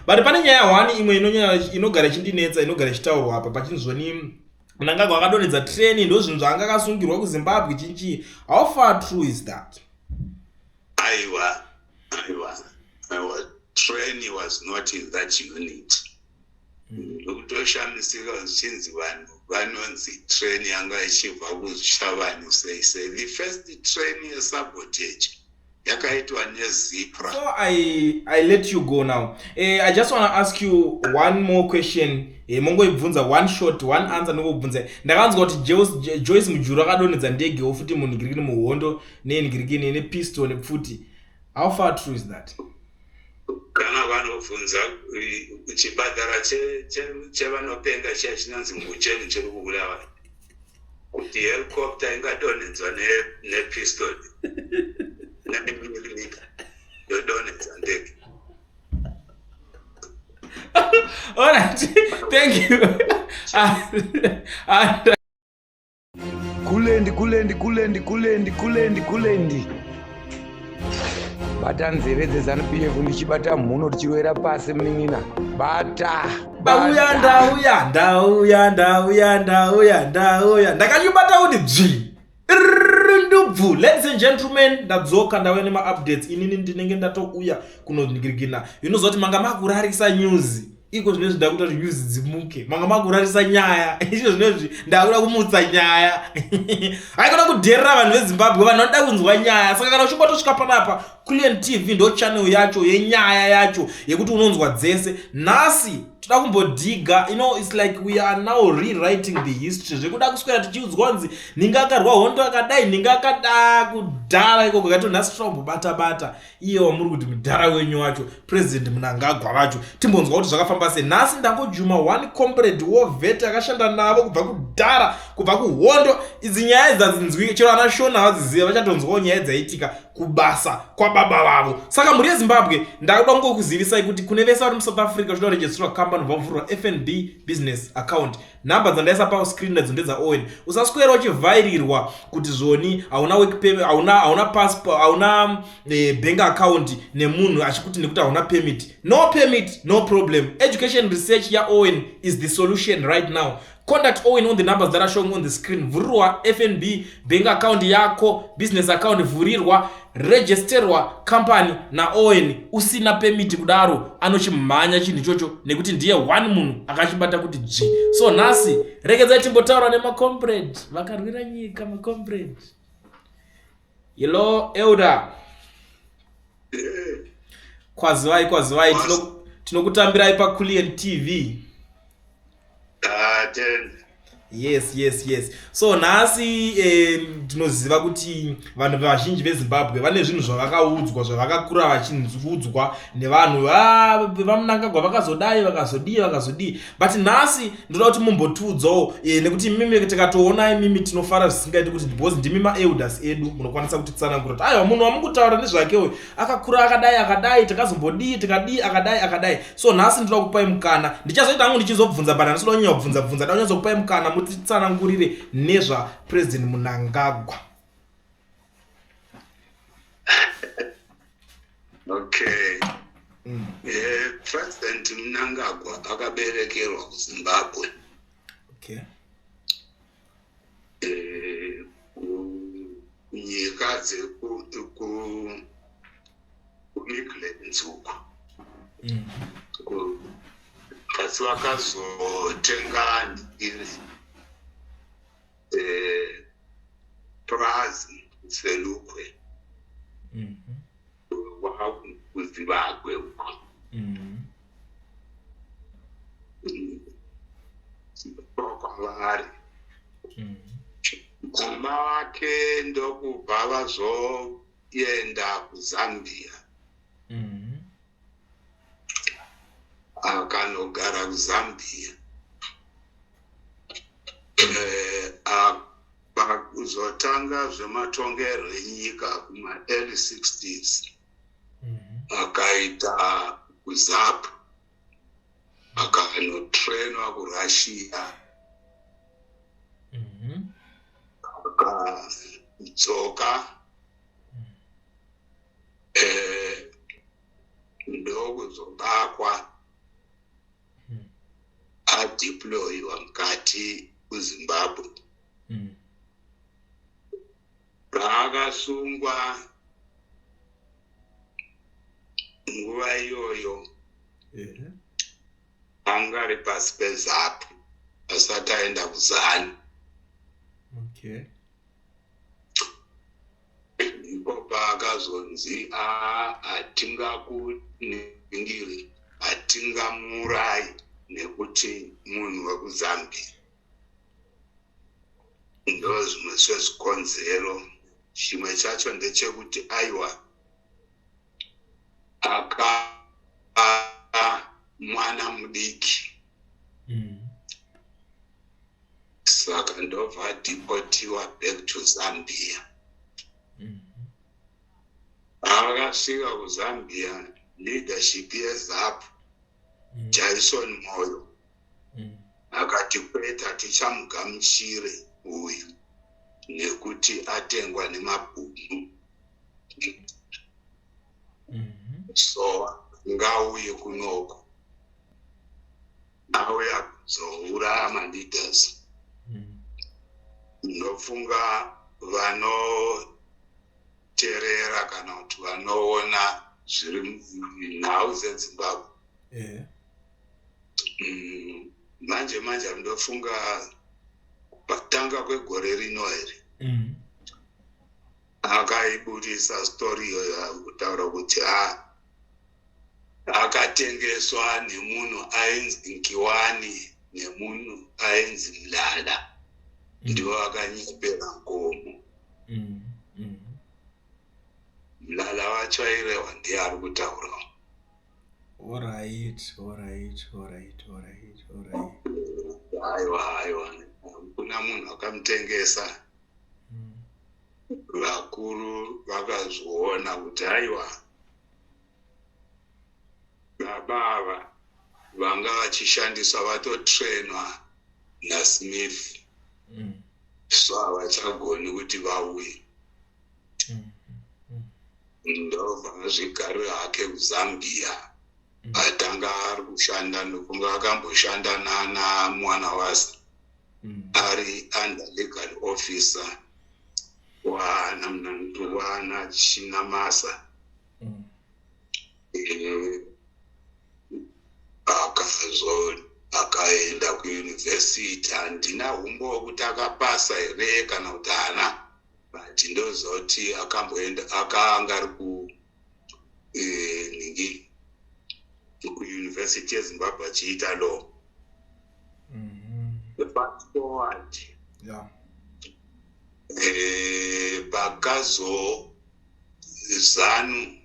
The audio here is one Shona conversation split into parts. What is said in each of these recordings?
But pane nyaya one imwe inonyanya inogara ichindinetsa, inogara ichitaurwa apa pachinzvoni Mnangagwa akadonhedza train, ndozvinhu zvaanga akasungirwa kuZimbabwe chinchii. How far true is that? Aiwa, aiwa, aiwa, train was not in that unit. Ndokutoshamisika zvichinzi vanhu vanonzi train yanga ichibva kuZvishavane sei sei. The first train yesabotage yakaitwa neZipra. So I let you go now. I just want to ask you one more question. Mongoibvunza one short, one answer ndongobvunza. Ndakanzwa kuti Joyce Mujuru akadonhedza ndege futi munhingirikini muhondo nenhingirikini nepistol nepfuti. How far true is that? Kana vanobvunza chibhadhara chevanopenga chiya chinonzi Ngucheni chiri kuBulawayo kuti helicopter ingadonhedzwa nepistol nemilimita yodonhedza ndege. All right, thank you. Kulendi, kulendi, kulendi, kulendi, kulendi, kulendi. Bata nzeve dzeZanu PF ndichibata mhuno tichirovera pasi munin'ina. Bata. Ndauya, ndauya, ndauya, ndauya, ndauya, ndauya. Ndakachibata kuti dzvi. Ndubvu. Ladies and gentlemen, ndadzoka, ndauya nema-updates. Inini ndinenge ndatouya kunonigirigina. Inoziva kuti manga makurarisa news. Iko zvinezvi ndakuita kuti news dzimuke. Manga makurarisa nyaya. Izvo zvinezvi ndakuda kumutsa nyaya. Haikona kudherera vanhu veZimbabwe, vanhu vanoda kunzwa nyaya. Saka kana uchinge watosvika panapa, Kulian TV ndo channel yacho yenyaya yacho yekuti unonzwa dzese. Nhasi toda kumbodhiga, you know, it's like we are now rewriting the history. Zvekuda kuswera tichiudzwa kunzi ninga akarwa hondo akadai, ninga akada kudhara ikoko, kato nhasi toda kumbobata bata iye wamuri kuti mudhara wenyu wacho President Mnangagwa vacho, timbonzwa kuti zvakafamba sei. Nhasi ndangojuma one comrade war vet akashanda navo kubva kudhara, kubva kuhondo. Idzi nyaya idzi hadzinzwiki, chero ana Shona havadziziva, vachatonzwawo nyaya dzaitika kubasa kwababa vavo. Saka mhuri yeZimbabwe, ndakuda kungokuzivisai kuti kune vese vari muSouth Africa uchida kuregisterwa company, vavhurwa FNB business account, nhamba dzandaisa pascreen nadzo ndedzaOwen. Usaswera uchivhairirwa kuti zvoni hauna work permit, hauna passport, hauna bank account nemunhu achikuti nekuti hauna permit. No permit, no problem. Education research yaOwen is the solution right now. Contact Owen on the numbers that are showing on the screen. Vhurirwa FNB bank account yako, business account vhurirwa, registerwa company naOwen usina permit kudaro, anochimhanya chinhu ichocho nekuti ndiye one munhu akachibata kuti dzvi. So nhasi regedzai timbotaura nemacomrade vakarwira nyika, macomrade. Hello elder. Kwazivai, kwazivai, tinokutambirai paCulian TV. Yes, yes, yes. So nhasi ndinoziva kuti vanhu vazhinji veZimbabwe vane zvinhu zvavakaudzwa, zvavakakura vachinzwudzwa nevanhu vaMnangagwa, vakazodai, vakazodii, vakazodii. But nhasi ndoda kuti mumbotiudzawo nekuti imimi tikatoona imimi tinofara zvisingaiti kuti because ndimi maelders edu, munokwanisa kutitsanangura kuti aiwa, munhu wamukutaura nezvake uyu akakura akadai akadai, takazombodii, tikadii, akadai akadai. So nhasi ndoda kupai mukana, ndichazoita hangu ndichizobvunza, but handisi kuda kunyanya kubvunza bvunza, ndoda kunyatsokupai mukana mutitsanangurire nezvaPresident Mnangagwa. Okay. President Mnangagwa akaberekerwa kuZimbabwe. Kunyika dzekuMidlands uko. Asi vakazotenga ndiri purazi Selukwe, kuZibagwe uko. Kwavari baba vake ndokubva vazoenda kuZambia, akanogara kuZambia. Pakuzotanga zvematongerwo enyika kuma-early 60s, akaita kuZAPU, akanotrainwa kuRussia, akadzoka, ndokuzobakwa. Akadeployiwa mukati kuZimbabwe. Paakasungwa nguva iyoyo, anga ari pasi peZAPU asati aenda kuZANU. Ndipo paakazonzi, "Hatingakuningiri, hatingamuurayi nekuti munhu wekuZambia." Ndo zvimwe zvezvikonzero. Chimwe chacho ndechekuti aiwa, aka mwana mudiki, saka ndobva adeportiwa back to Zambia. Akasvika kuZambia, leadership yeZAPU, Jason Moyo, akati, "Kwete, hatichamugamuchire uyu nekuti atengwa nemabhunu, so ngauye kunoko, auya kuzouraya maleaders." Ndofunga vanoteerera kana kuti vanoona zviri nhau dzeZimbabwe, manje manje ndofunga patanga kwegore rino here, akaibudisa story iyoyo kutaura kuti a akatengeswa nemunhu ainzi Nkiwani nemunhu ainzi Mlala, ndiwo akanyepera Nkomo. Mlala wacho airehwa ndiye ari kutaura. Aiwa, aiwa, kuna munhu akamutengesa. Vakuru vakazviona kuti aiwa, baba ava vanga vachishandiswa, vatotrainwa naSmith, so havachagoni kuti vauye. Ndobva azvigarira hake kuZambia. Atanga ari kushanda, nokunge akamboshanda nana mwana wasa, ari under legal officer wana Chinamasa. Akazo akaenda kuyunivhesiti. Handina humbo wekuti akapasa here kana kuti haana, but ndozoti akamboenda, akanga ari ku ningi kuyunivhesiti yeZimbabwe achiita law. Fast forward, pakazo ZANU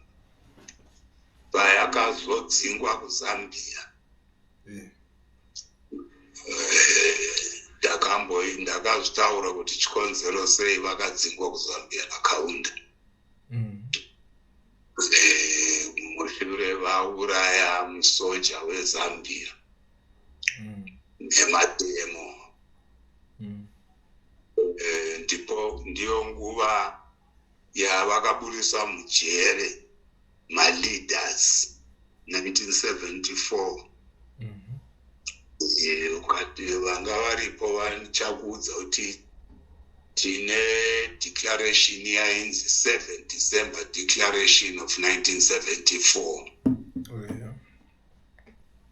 payakazodzingwa kuZambia, ndakazvitaura kuti chikonzero sei vakadzingwa kuZambia naKaunda. Mushure vauraya musoja weZambia nematemo. Ndipo ndiyo nguva yavakaburisa mujere maleaders 1974. Ukati vanga varipo vachakuudza kuti tine declaration yainzi 7 December Declaration of 1974.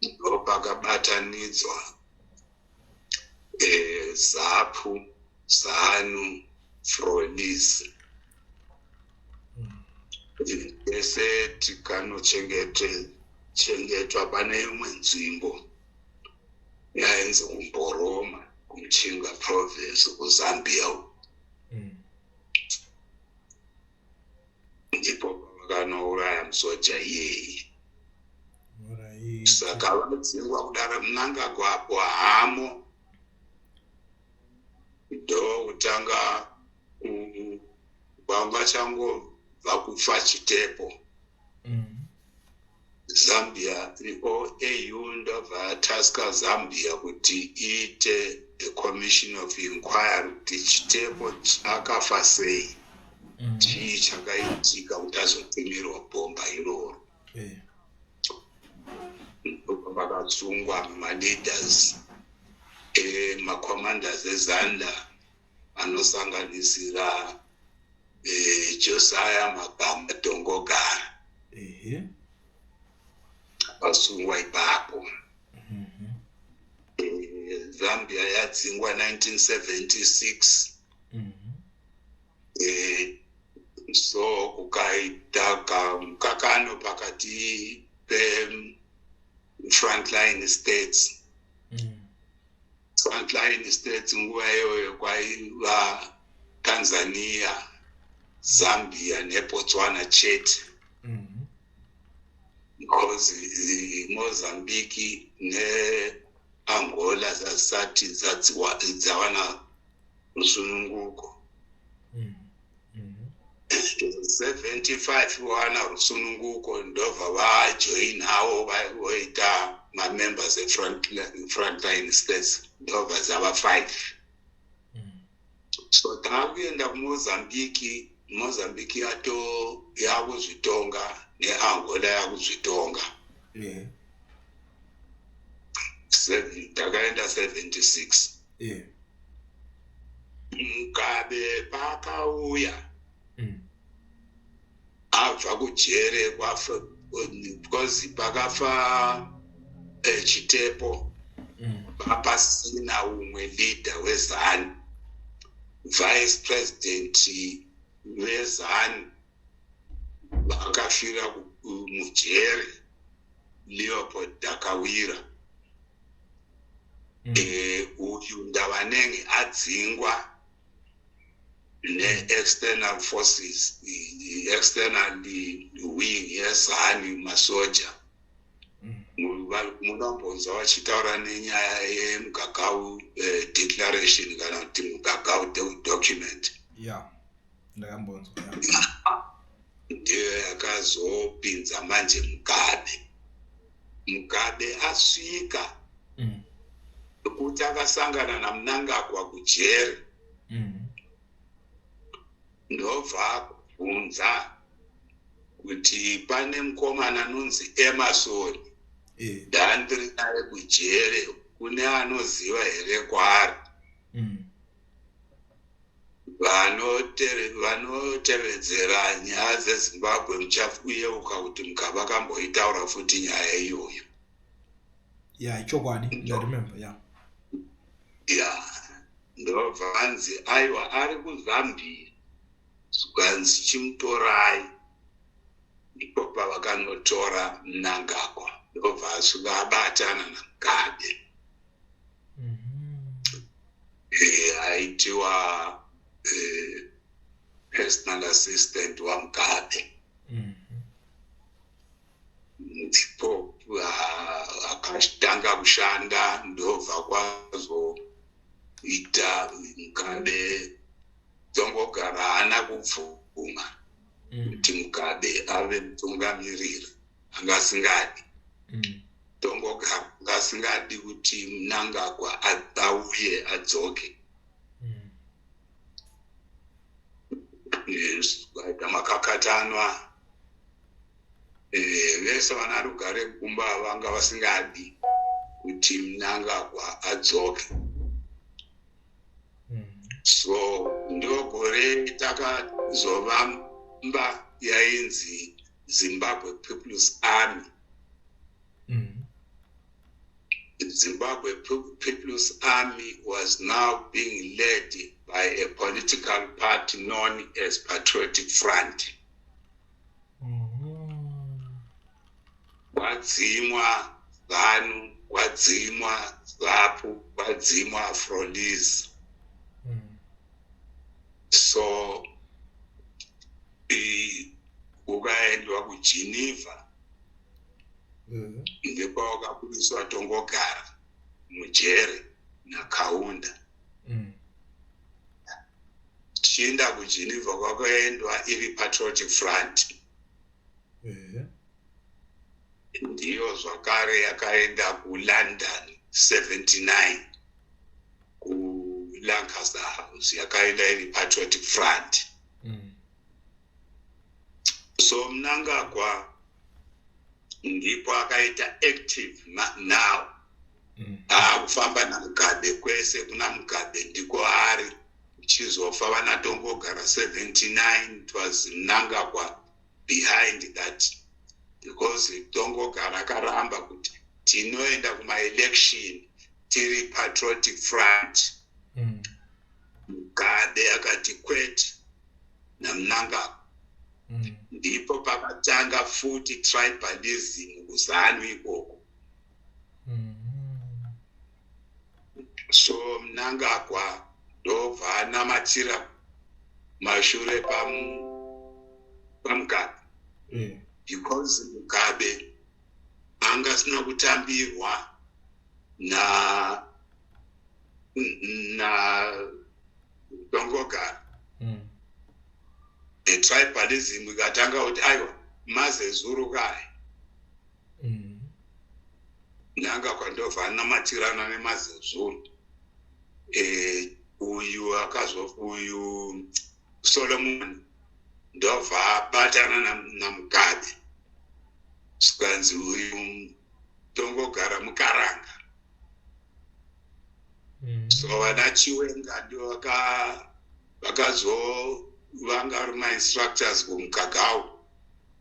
Ndopakabatanidzwa ZAPU, ZANU, FROLIZI, ese tikanochengetwa pane imwe nzvimbo yainzi kuMboroma, kuMchinga Province, kuZambia uko. Ndipo pavakanouraya musoja iyeye. Saka vadzingwa kudaro, Mnangagwa apo hamo, ndokutanga vanga changobva kufa Chitepo. Zambia, AU ndobva yataska Zambia kuti iite a commission of inquiry kuti Chitepo akafa sei, chii chakaitika kuti azotumirwa bhomba iroro. Ndobva vakasungwa maleaders. Macommanders eZANLA anosanganisira Josiah Magama Tongogara akasungwa ipapo. Zambia yadzingwa 1976. So kukaita kamukakano pakati pe-frontline states. Frontline states nguva iyoyo kwaiva Tanzania, Zambia neBotswana chete, because Mozambique neAngola dzasati dzawana rusununguko. 75 wana rusununguko, ndobva vajoinawo, voita mamembers efrontline states, ndobva dzava 5. So taakuenda kuMozambique, Mozambique yato yakuzvitonga neAngola yakuzvitonga. Takaenda 76. Mugabe paakauya abva kujere kwafa, because pakafa Chitepo, papasina umwe leader weZANU. Vice president veZANU vakafira mujere, Leopold Takawira. Uyu Ndavanenge adzingwa ne-external forces, i-external wing yeZANU, masoja. Munombonzwa vachitaura nenyaya yeMgagao Declaration kana kuti Mgagao Document. Ya, ndakambonzwa. Ndiyo yakazopinza manje Mugabe. Mugabe asvika, kuti akasangana naMnangagwa kujeri, ndobva akubvunza kuti pane mukomana anonzi Emerson, ndandiri naye kujere, kune anoziva here kwaari? Vanotevedzera nyaya dzeZimbabwe muchayeuka kuti Mugabe akamboitaura futi nyaya iyoyo. Ya, ichokwadi, ndaremember, ya. Ya, ndobva anzi aiwa, ari kuZambia. Zvikanzi chimutorai. Ndipo pavakanotora Mnangagwa, ndobva asvika abatana naMugabe. Aitiwa personal assistant waMugabe. Ndipo akatanga kushanda, ndobva kwazoita Mugabe. Tongogara haana kubvuma kuti Mugabe ave mutungamiriri, anga asingadi. Tongogara anga asingadi kuti Mnangagwa auye adzoke. Yes, kwaita makakatanwa. Vese vana Rugare Gumba vanga vasingadi kuti Mnangagwa adzoke. So ndogore takazovamba yainzi Zimbabwe People's Army. Zimbabwe People's Army was now being led by a political party known as Patriotic Front. Kwadzimwa ZANU, kwadzimwa ZAPU, kwadzimwa FROLIZI. So kukaendwa kuGeneva, ndipo wakabudiswa Tongogara mujere naKaunda. Tichienda kuGeneva kwakaendwa iri Patriotic Front. Ndiyo zvakare yakaenda kuLondon 79, kuLancaster House, yakaenda iri Patriotic Front. So Mnangagwa ndipo akaita active now. Akufamba naMugabe kwese kuna Mugabe ndiko ari uchizofa vanaTongogara 79. It was Mnangagwa behind that, because Tongogara akaramba kuti tinoenda kumaelection tiri Patriotic Front. Mugabe akati kwete naMnangagwa. Ndipo pakatanga futi tribalism kuZANU ikoko. So Mnangagwa ndobva anamatira mashure paMugabe because Mugabe anga asina kutambirwa na Tongogara. Tribalism ikatanga kuti aiwa, maZezuru kaya. Mnangagwa ndobva anamatirana nemaZezuru. Uyu akazo uyu Solomon ndobva abatana naMugabe, zvikanzi uyu Tongogara muKaranga. So vana Chiwenga ndo vakazovanga vari mainstructors kuMugagao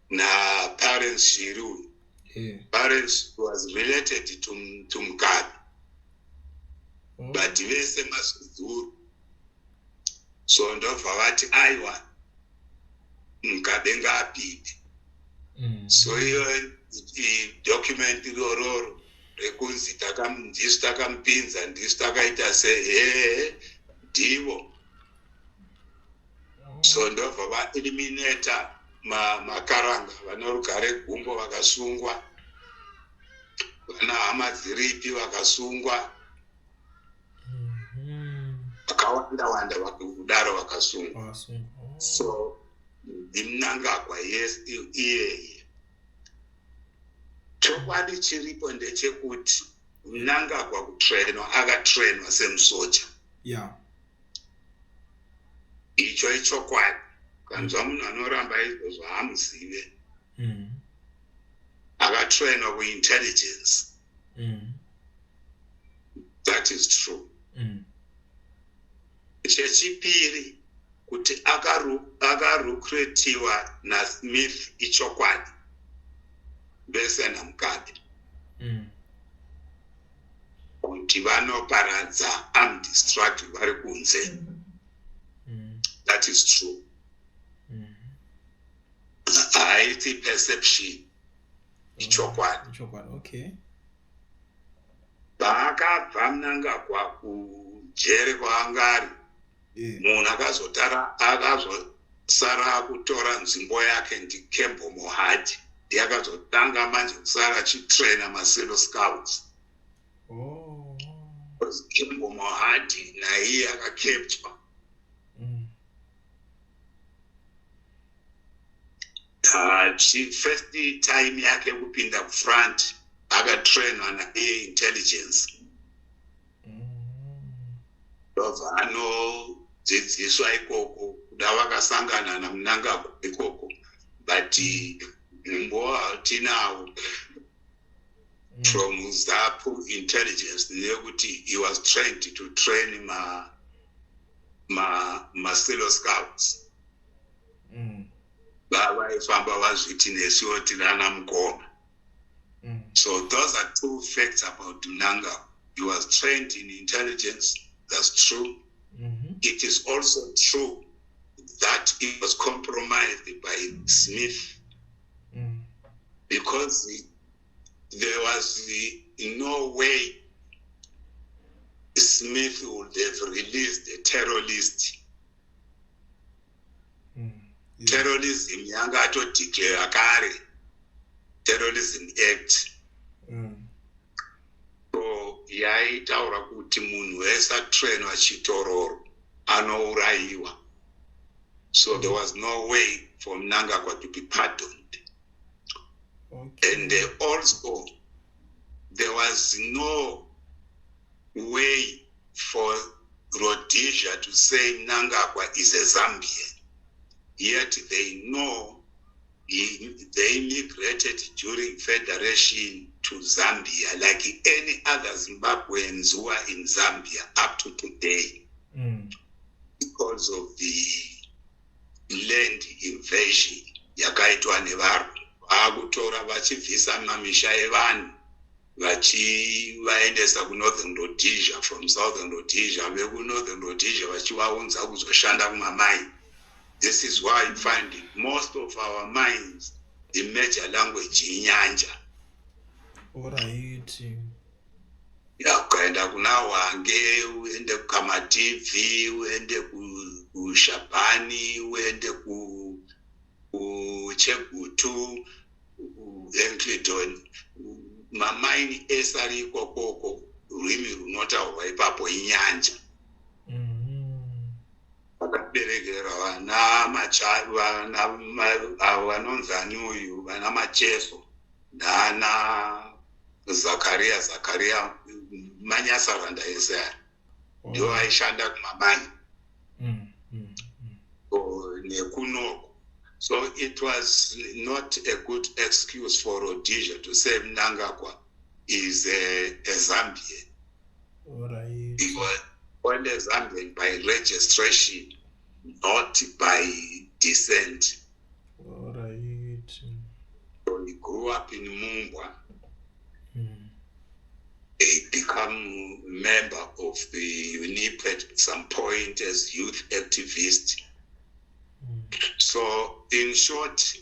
naPerrance Shiri uyu. Perrance was related to Mugabe, but vese maZezuru. So ndobva vati aiwa, Mugabe ngaapinde. So iyo document irororo rekunzi ndisu takamupinza, ndisu takaita sehehe, ndivo. So ndobva vaeliminata maKaranga, vana Rugare Gumbo vakasungwa, vana Hama Dziripi vakasungwa, vakawanda wanda kudaro vakasungwa. Vakasungwa. Oh. So ndiMnangagwa, yes, iyeye. Chokwadi chiripo ndechekuti Mnangagwa kutrainwa, akatrainwa semusoja. Icho ichokwadi. Kanzwa munhu anoramba izvozvo, haamuzive. Akatrainwa kuintelligence. That is true. Chechipiri, kuti akarecruitiwa naSmith ichokwadi, vese naMugabe, kuti vanoparadza armed struggle vari kunze. That is true. Haiti perception, ichokwadi. Ichokwadi, okay. Paakabva Mnangagwa kujere kwaanga ari, munhu akazotara akazosara kutora nzvimbo yake ndiKembo Mohadi. Ndiye akazotanga manje kusara achitraina maSelous Scouts. Because Kembo Mohadi naiye akacapturwa. First time yake kupinda kufront, akatrainwa naiye intelligence. Ndobva anodzidziswa ikoko, kuda vakasangana naMnangagwa ikoko, but mumbo hatinawo from ZAPU intelligence neyekuti he was trained to train maSelous Scouts. Vavaifamba vazviti nesuwo tinana mukoma. So those are two facts about Mnangagwa. He was trained in intelligence, that's true. It is also true that he was compromised by Smith, because there was no way Smith would have released a terrorist. Terrorism yanga atodeclare kare, Terrorism Act. So yaitaura kuti munhu wese atrainwa chitororo anourayiwa. So there was no way for Mnangagwa to be pardoned. And also there was no way for Rhodesia to say Mnangagwa is a Zambian, yet they know They migrated during federation to Zambia like any other Zimbabweans who are in Zambia up to today because of the land invasion yakaitwa nevarungu, vaakutora vachibvisa mamisha evanhu vachivaendesa kuNorthern Rhodesia from Southern Rhodesia, vekuNorthern Rhodesia vachivaunza kuzoshanda kumamine. This is why you find most of our mines, the major language iNyanja. Ya, ukaenda kuna Hwange, uende kuKamativi, uende kuShabani, uende kuChegutu, Enclidon, mamaini ese ari ikokoko, rurimi runotaurwa ipapo iNyanja. Vakaberekerwa vana vana avo vanonzi ani uyu, vana Macheso nana Zakaria. Zakaria Manyasaranda ese aya ndivo vaishanda kumamine nekunoko. So it was not a good excuse for Rhodesia to say Mnangagwa is a Zambian. He was only a Zambian by registration, not by descent. So he grew up in Mumbwa. He become member of the UNIP at some point as youth activist. So in short,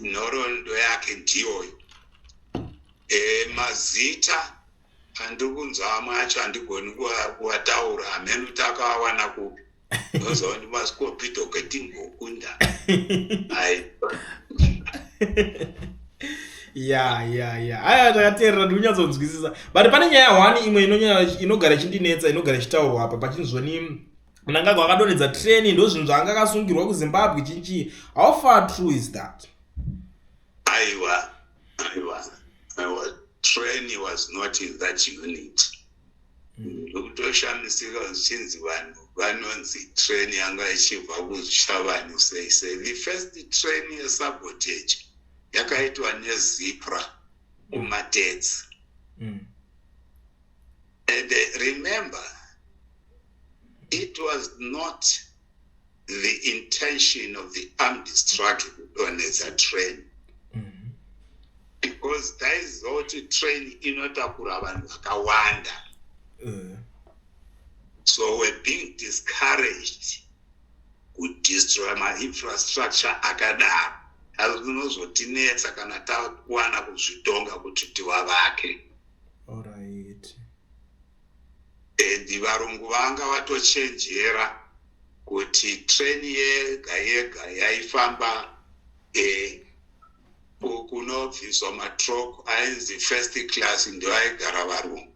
nhoroondo yake ndiyoyo. Mazita andiri kunzwa amwe acho handigoni kuataura, hamene kuti akaawana kupi. Ndoziva kuti masikopito ketingokunda ai. Ya, aya takateerera, ndiri kunyatsonzwisisa, but pane nyaya one imwe inonyanya inogara ichindinetsa, inogara ichitaurwa apa pachinzoni Mnangagwa akadonhedza treni, ndo zvinhu zvaanga akasungirwa kuZimbabwe chinchi. How far true is that? Aiwa, aiwa, aiwa, train was not in that unit. Ndokutoshamisika zvichinzi vanhu vanonzi train yanga ichibva kuZvishavane sei sei. The first train yesabotage yakaitwa neZIPRA kuMatetsi. And remember, it was not the intention of the armed struggle kudonhedza train because taiziva kuti train inotakura vanhu vakawanda. So we're being discouraged kudestroy mainfrastructure akadaro, asi kunozotinetsa kana tawana kuzvitonga kuti tivavake. And varungu vanga vatochenjera kuti treni yega yega yaifamba kunobviswa matrok ainzi first class ndio aigara varungu,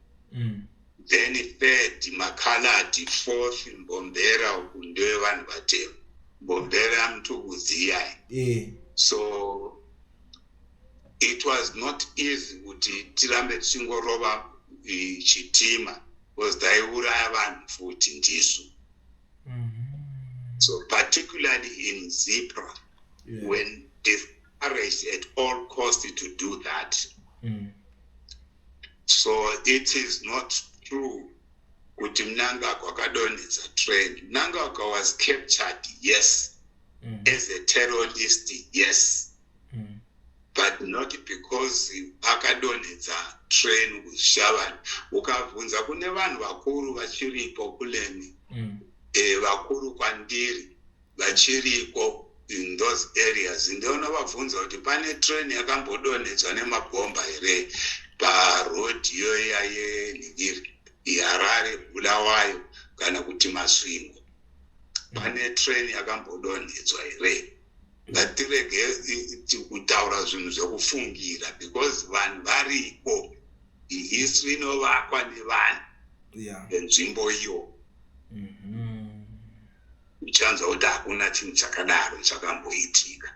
then third makaladi, fourth mbombera, uku ndewevanhu vatema, Mbombera Mtukudzi iyai. So it was not easy kuti tirambe tichingorova chitima because taiuraya vanhu futi ndisu. So particularly in ZIPRA, when discouraged at all cost to do that. So it is not true kuti Mnangagwa akadonhedza train. Mnangagwa was captured, yes, as a terrorist, yes, but not because akadonhedza train kuZvishavane. Ukabvunza kune vanhu vakuru vachiripo kuleni, vakuru kwandiri vachiriko in those areas, ndionovabvunza kuti pane train yakambodonhedzwa nemabhomba here paroad iyoya yenhingiri iHarare Bulawayo kana kuti Masvingo? Pane train yakambodonhedzwa here? Ngatirege kutaura zvinhu zvekufungira because vanhu variko, history inovakwa nevanhu venzvimbo iyo. Uchanzwa kuti hakuna chinhu chakadaro chakamboitika.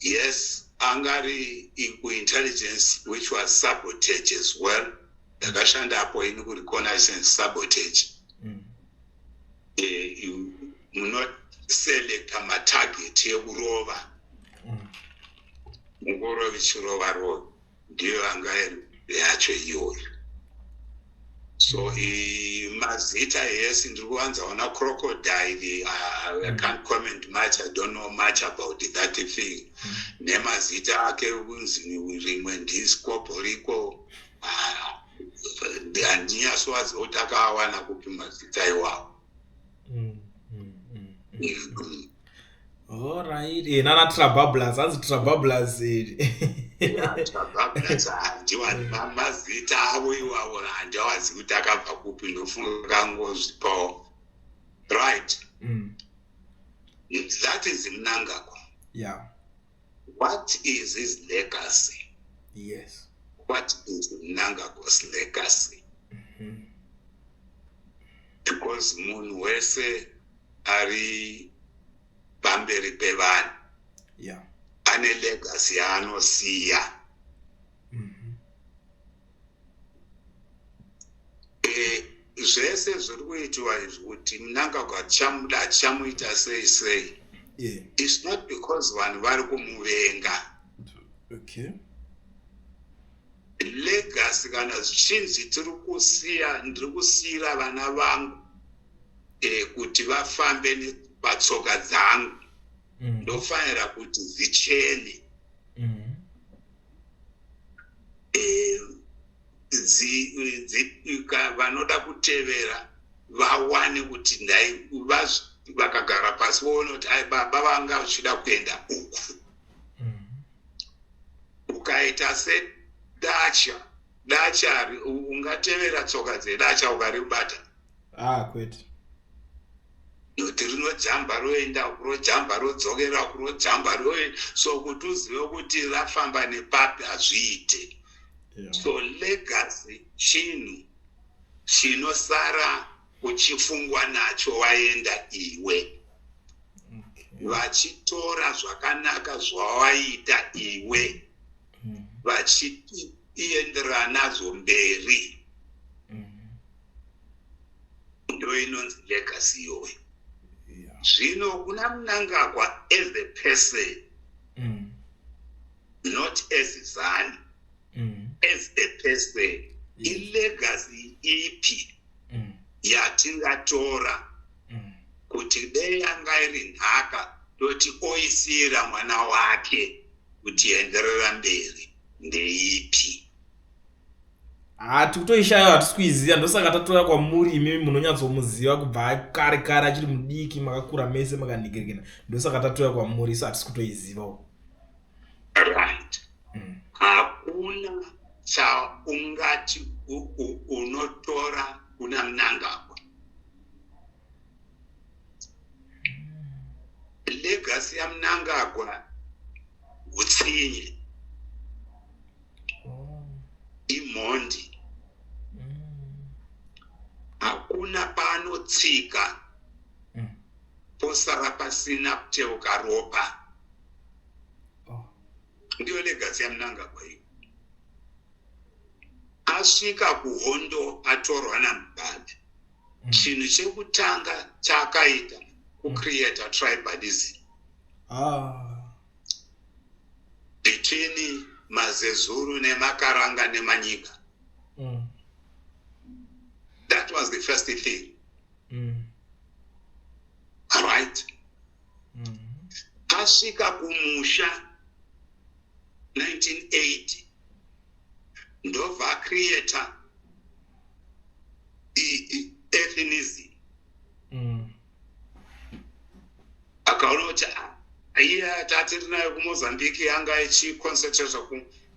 Yes, angari kuintelligence, which was sabotage as well. Ndakashandapo ini kureconnaissance sabotage. Munoselecta matarget ekurova. Mungoro ichirova rova, ndiyo yanga iri yacho iyoyo. So mazita, yes, ndiri kuwanzaona crocodile. I can't comment much, I don't know much about that thing. Nemazita ake kunzi rimwe ndiscoporiko, handinyatsowaziva kuti akaawana kupi mazita iwawo. Alright, nana Trabablas, hanzi Trabablas. Trabablas handiwa mazita avo iwawo, handiwazivi kuti akabva kupi, ndofunga kangozvipawo, right? That is Mnangagwa. What is his legacy? What is Mnangagwa's legacy? Because munhu wese ari pamberi pevanhu ane legacy yaanosiya. Zvese zviri kuitiwa izvi kuti Mnangagwa tichamuda, tichamuita sei sei, it's not because vanhu vari kumuvenga. Legacy, kana zvichinzi tiri kusiya, ndiri kusiyira vana vangu kuti vafambe patsoka dzangu, ndofanira kuti dzichene. Vanoda kutevera vawane kuti ndai vakagara pasi voona kuti ai, baba vanga vachida kuenda uku. Ukaita sedatya, datya ungatevera tsoka dzedatya ukaribata? Ah, kwete. Nokuti rinojamba roenda, rojamba rodzokera, rojamba roenda. So kuti uzive kuti rafamba nepapi hazviite. So legacy chinhu chinosara uchifungwa nacho waenda iwe, vachitora zvakanaka zvawaita iwe, vachienderana nazvo mberi. Ndo inonzi legacy iyoyo. Zvino kuna Mnangagwa as a person, not as ZANU, as a person, ilegacy ipi yatingatora kuti dei yanga iri nhaka, toti oisiyira mwana wake kuti enderera mberi, ndeipi? Hati kutoishayo, hatisi kuiziva. Ndosaka tatora kwamuri imimi munonyatsomuziva kubva kare kare achiri mudiki, makakura mese makanhikirikina. Ndosaka tatora kwamuri, isu hatisi kutoizivawo. Right. Hakuna chaungati unotora kuna Mnangagwa. Legacy yaMnangagwa utsinye, imhondi. Hakuna paanotsika posara pasina kuteuka ropa. Ndiyo legacy yaMnangagwa iyo. Asvika kuhondo, atorwa naMugabe, chinhu chekutanga chaakaita kucreata tribalism between maZezuru nemaKaranga nemanyika. That was the first thing. Right. Asvika kumusha 1980, ndobva acreata ethnism. Akaona kuti ah, iye tatiri nayo kuMozambique yanga ichiconcentrata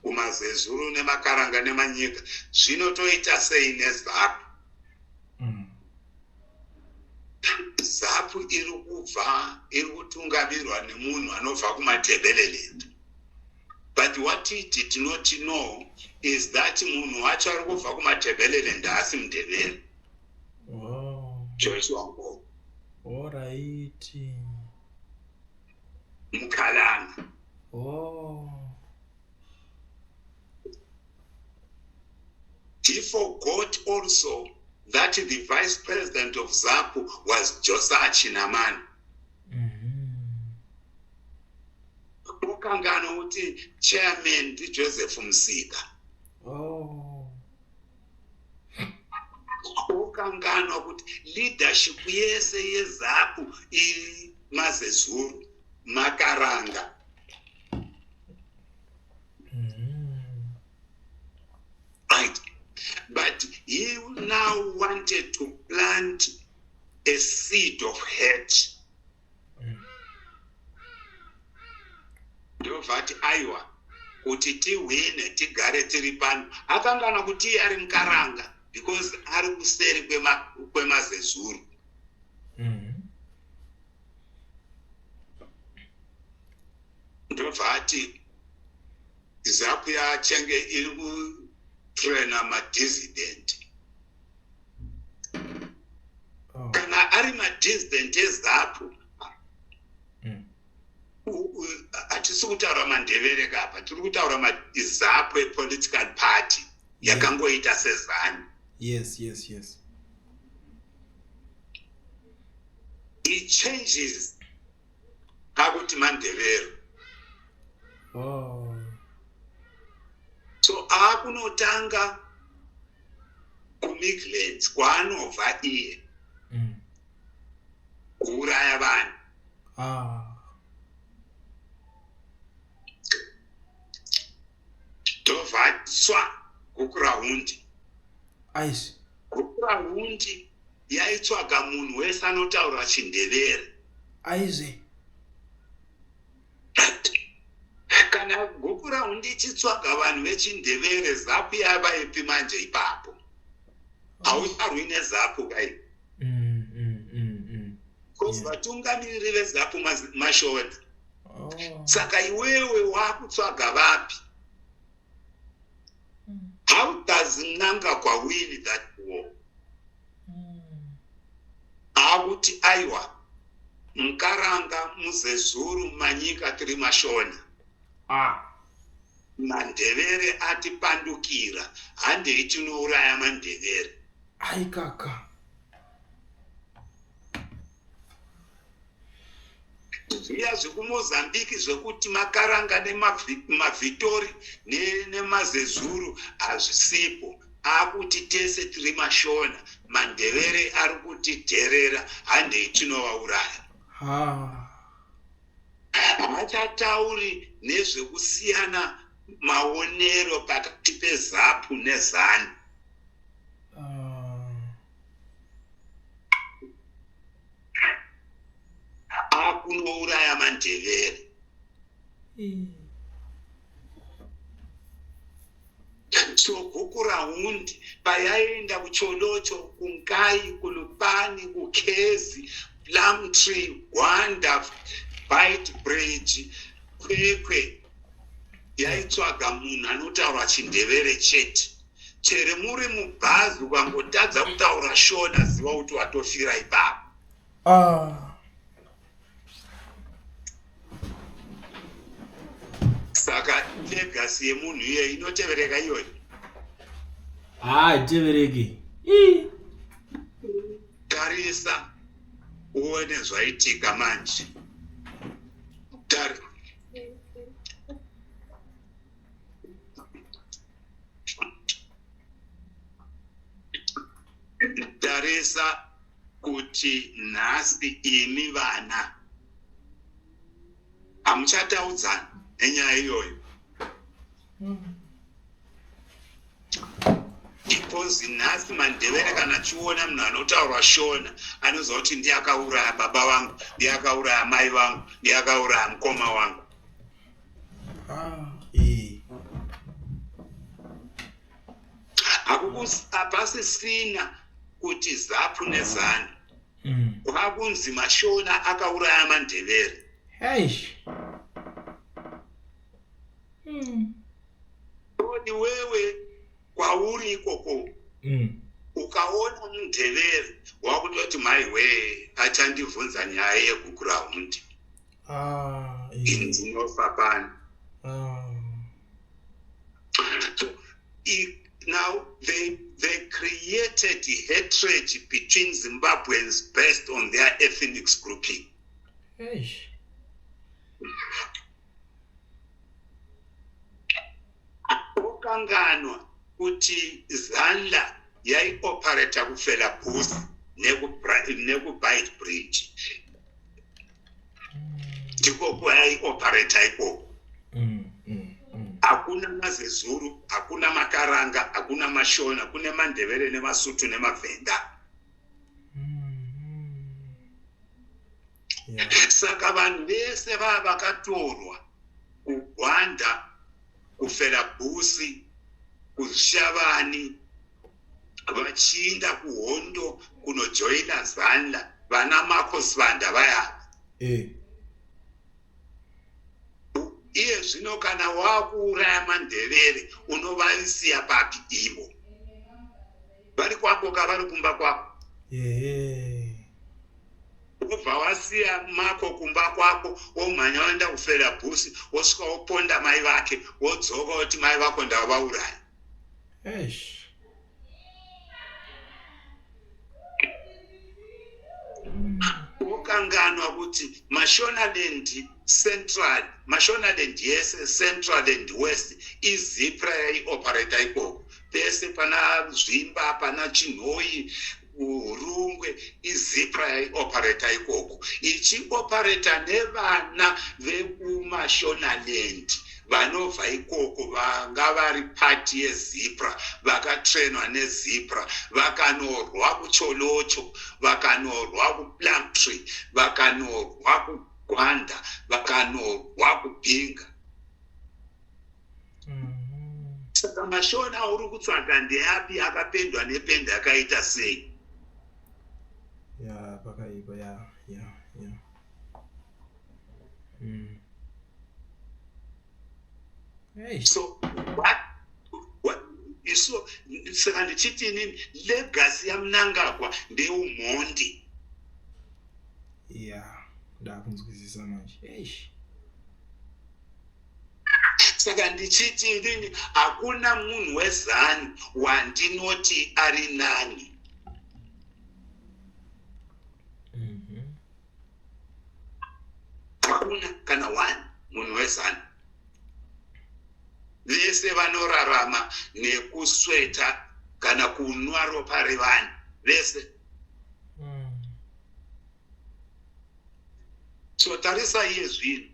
kumaZezuru nemaKaranga nemanyika, zvino toita sei neZAPU? ZAPU iri kubva, iri kutungamirwa nemunhu anobva kuMatebeleland, but what he did not know is that munhu wacho ari kubva kuMatebeleland haasi muNdebele. Joshua Nkomo. Mukhalanga. He forgot also that the vice president of ZAPU was Josiah Chinamano. Okanganwa kuti chairman ndiJoseph Msika. Oh. Okanganwa kuti leadership yese yeZAPU iri maZezuru, Makaranga. Right. But he now wanted to plant a seed of hate. Ndobva ati aiwa, kuti tihwine tigare tiri pano. Akangana kuti iye ari muKaranga because ari kuseri kwemaZezuru. Ndobva ati ZAPU yachange iri kutraina madissident. Oh. Kana ari madissident eZAPU, hatisi kutaura maNdevere kapa, tiri kutaura maZAPU epolitical party yakangoita seZANU. Yes. It changes akuti maNdevere. Oh. So aakunotanga kuMidlands kwaanobva iye, kuuraya vanhu. Ah. Ndobva tswa Gukurahundi. Aish. Gukurahundi yaitsvaga munhu wese anotaura chiNdevere. Aizve. Right. Kana Gukurahundi ichitsvaga vanhu vechiNdevere, ZAPU yava ipi manje ipapo? Haucharwi neZAPU kai. Because vatungamiriri veZAPU maShona. Oh. Saka iwewe wakutsvaga vapi? How does Mnangagwa win that war? Akuti aiwa, Mukaranga, muZezuru, Manyika tiri maShona. Ah. MaNdevere atipandukira, handei tinouraya maNdevere. Aikaka. Zviya zvekuMozambiki zvekuti Makaranga nemaVhitori nemaZezuru hazvisipo. Akuti tese tiri maShona, maNdevere ari kutidherera, handei tinovauraya. Ha. Hachatauri nezvekusiyana maonero pakati peZAPU neZANU. Ah. Akunouraya maNdevere. So Gukurahundi payaenda kuCholocho, kuNkayi, kuLupane, kuKezi, Plumtree, Gwanda, Beitbridge, Kwekwe, yaitsvaga munhu anotaura chiNdevere chete. Chere muri mubhazi ukangotadza kutaura Shona, ziva kuti watofira ipapo. Ah. Saka legacy yemunhu iye inotevereka iyoyo? Ha, itevereki. Ii. Tarisa uone zvaitika manje. Tarisa kuti nhasi imi vana hamuchataudzana nenyaya iyoyo, because nhasi maNdevere kana achiona munhu anotaura Shona anoziva kuti ndiye akauraya baba vangu, ndiye akauraya mai vangu, ndiye akauraya mukoma wangu. Ah. Eh. Hapasisina kuti ZAPU neZANU. Kwakunzi maShona akauraya maNdevere. Eish. Iwewe kwauri ikoko, ukaona muNdevere wakutoti mai wee, achandibvunza nyaya yeGukurahundi. Ah. Ini ndinofa pano. Ah. So now they created hatred between Zimbabweans based on their ethnic grouping. Eish. Wokanganwa kuti ZANLA yaioperata kuFelabusi nekuBeitbridge. Ndiko kwayaioperata ikoko. Hakuna maZezuru, hakuna maKaranga, hakuna maShona, kune maNdevere nemaSuthu nemaVhenda. Saka vanhu vese vava vakatorwa kuGwanda, kuFelabusi, kuZvishavani, vachiinda kuhondo kunojoina ZANLA, vana Marco Sibanda vaya. Iye zvino kana wakuuraya maNdevere unovaisiya papi ivo? Vari kwako ka, vari kumba kwako. Wobva wasiya Mako kumba kwako, womhanya woenda kuFelabusi, wosvika woponda mai vake, wodzoka woti mai vako ndavauraya. Eish. Wokanganwa kuti Mashonaland Central, Mashonaland yese, Central and West, iZipra yaioperata ikoko. Pese pana Zvimba, pana Chinhoyi, Hurungwe, iZipra yaioperata ikoko. Ichioperata nevana vekuMashonaland vanobva ikoko vanga vari pati yeZipra, vakatrenwa neZipra, vakanorwa kuCholocho, vakanorwa kuPlumtree, vakanorwa kuGwanda, vakanorwa kuBinga. Saka maShona auri kutsvaga ndeapi, akapendwa nependa yakaita sei? Ya, pakaipa. Ya. Hey. So what, so saka ndichiti inini legacy yaMnangagwa ndeumhondi. Ya, ndakunzwisisa manje. Eish. Saka ndichiti inini hakuna munhu weZANU wandinoti ari nani. Hakuna kana one munhu weZANU. Vese vanorarama nekusweta kana kunwa ropa revanhu vese. So tarisa iye zvino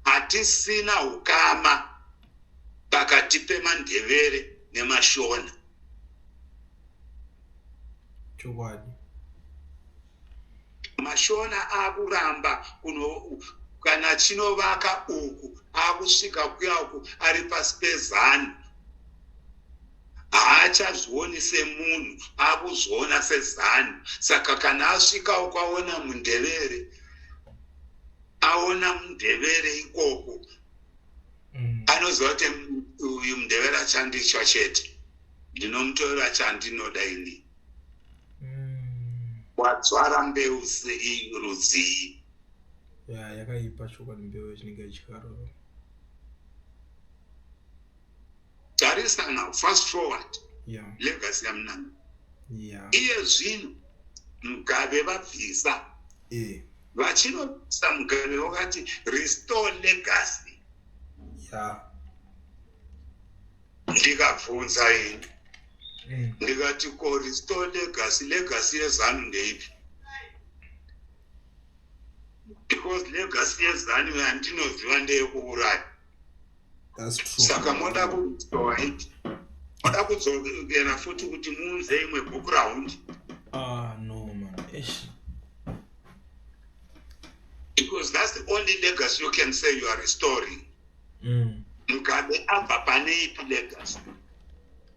hatisina ukama pakati pemaNdevere nemaShona. Chokwadi. MaShona akuramba kuno kana chinovaka uku, akusvika kuya uku ari pasi peZANU, haachazvioni semunhu, akuzviona seZANU. Saka kana asvika uku aona muNdevere, aona muNdevere ikoko, anoziva kuti uyu muNdevere achanditya chete, ndinomutorera chandinoda ini. Wadzvara mbeu sei, rudzii? Ya, yakaipa chokwadi mbeu yachinenge ichikarova. Tarisa now, fast forward, legacy yaMnangagwa. Iye zvino Mugabe vabvisa, vachinobvisa Mugabe vakati restore legacy. Ndikabvunza ini, ndikati ko restore legacy, legacy yeZANU ndeipi? Because legacy yeZANU yandinoziva ndeyekuuraya. That's true. Saka moda kurestore ipi? Moda kudzokera futi kuti muunze imwe Gukurahundi? Ah, no man. Eish. Because that's the only legacy you can say you are restoring. Mugabe abva pane ipi legacy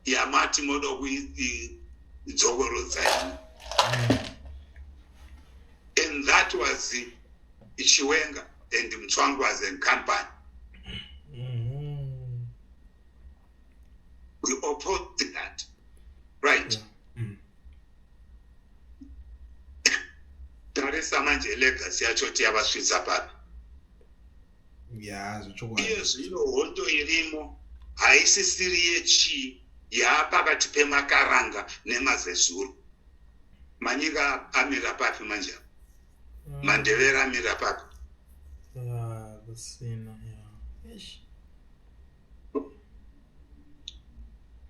yamati moda kuidzokorodza ini? And that was Chiwenga and Mutsvangwas and company. We opposed that, right? Yeah. Tarisa manje legacy yacho tiyavasvitsa papi. Ya, zvechokwadi. Iye zvino hondo irimo haisisiri yechii, yaapakati pemaKaranga nemaZezuru. Manyika amira papi manje? MaNdevere amira papi? Ya, kusina. Ya. Eish.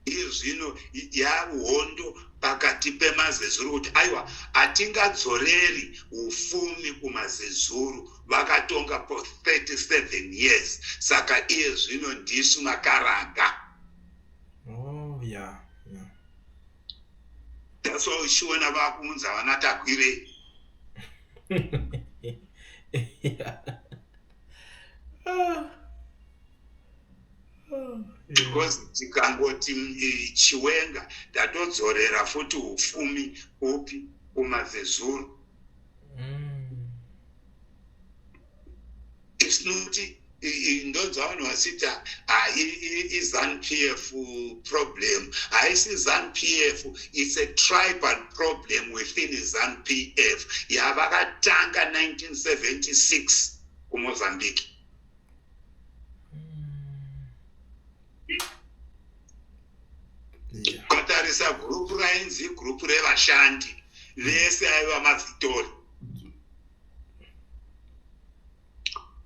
Iye zvino yahondo pakati pemazezuru kuti aiwa hatingadzoreri ufumi kumazezuru vakatonga for 37 years saka iye zvino ndisu makaranga. Oh, yeah, yeah. That's why uchiona vakuunza vana Tagwirei. Yeah. Ah. Because tikangoti Chiwenga tatodzorera futi ufumi upi kumazezuru. It's not ndonzwa vanhu vasiti iZanu PF problem. Haisi ZANU PF, it's a tribal problem within ZANU PF yavakatanga 1976 kuMozambique. Ukatarisa gurupu rainzi gurupu revashandi vese aiva mavhitori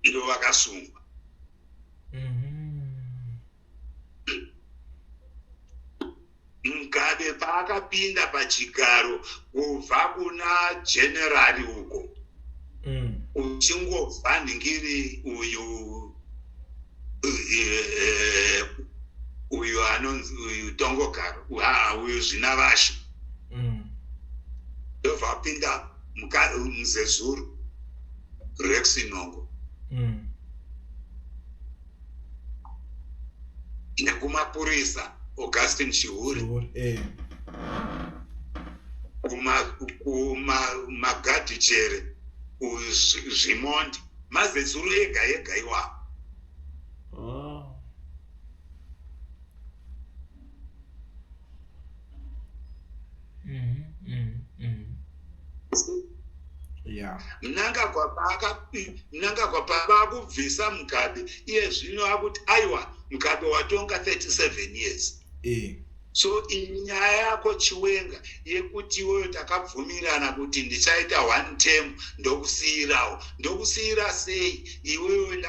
ndo vakasungwa. Mugabe paakapinda pachigaro kubva kuna generali uko uchingobva nhingiri uyu uyu anonzi uyu Tongogaro uyu Zvinavashe ndobva apinda Muzezuru Rex Nongo nekumapurisa Augustine Chihuri kumagadhijere Zvimondi mazezuru ega ega iwawo. Mnangagwa paakubvisa Mugabe iye zvino akuti aiwa Mugabe watonga 37 years. So iyi nyaya yako Chiwenga yekuti iwewe takabvumirana kuti ndichaita one term ndokusiyirawo. Ndokusiyira sei iwewe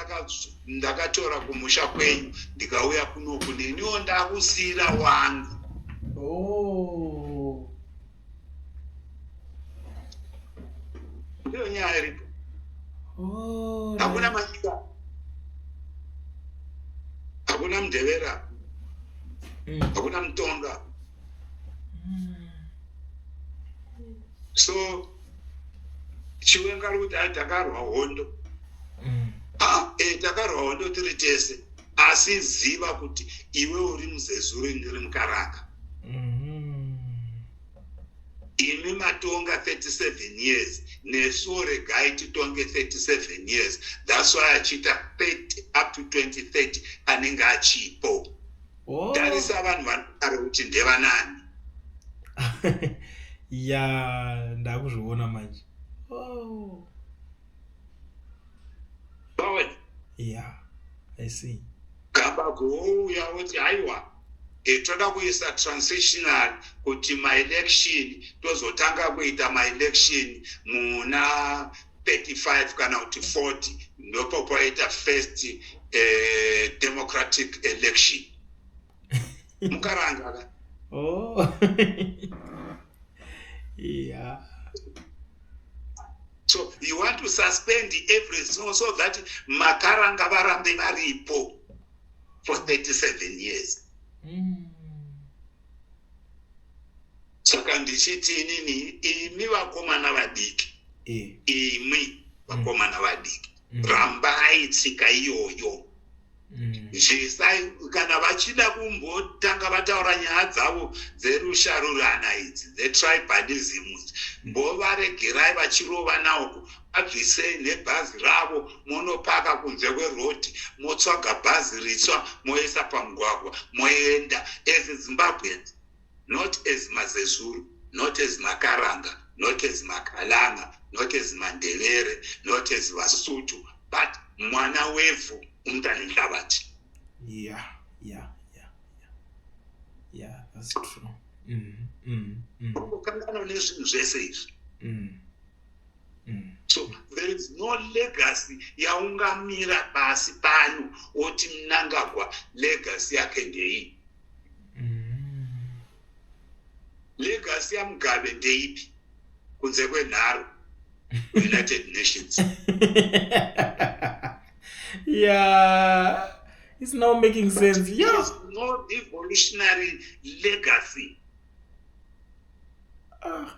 ndakatora kumusha kwenyu ndikauya kunoku neniwo ndakusiyira wangu. Oh. Ndiyo nyaya iripo. Oh, Hakuna right. Manyika. Hakuna Mndevera. Hakuna Mutonga. So Chiwenga ari kuti ai takarwa hondo. Takarwa hondo tiri tese. Asi ziva kuti iwe uri muzezuru ndiri mukaranga. Imi matonga 37 years nesuwo regai titonge 37 years. That's why achiita 30 up to 2030 anenge achipo. Tarisa vanhu vanodaro kuti ndevanani. Ya, ndakuzviona manje. Oh. Vaona? Yeah, I see. Gambagwe wouya woti haiwa toda kuisa transitional kuti maelection tozotanga kuita maelection muna 35 kana kuti 40 ndopo paita first democratic election. Mukaranga ka? Oh. Yeah. So you want to suspend everything so that makaranga varambe varipo for 37 years. Saka ndichiti inini imi vakomana vadiki, imi vakomana vadiki, rambai tsika iyoyo. Zvisai kana vachida kumbotanga vataura nyaya dzavo dzerusharurana idzi dzetribalism, mbovaregerai vachirova naoko, vabvisei nebhazi ravo monopaka kunze kwerodi, motsvaga bhazi ritsva moisa pamugwagwa moenda as Zimbabweans, not as Mazezuru, not as Makaranga, not as Makalanga, not as Mandevere, not as Vasuthu, but mwana wevhu umntana enhlabathi. Yeah, that's true. Kangano nezvinhu zvese izvi. So there is no legacy yaungamira pasi pano oti Mnangagwa legacy yake ndei. Legacy yaMugabe ndeipi kunze kwenharo United Nations? Yeah, it's now making sense. Yeah. There's no evolutionary legacy.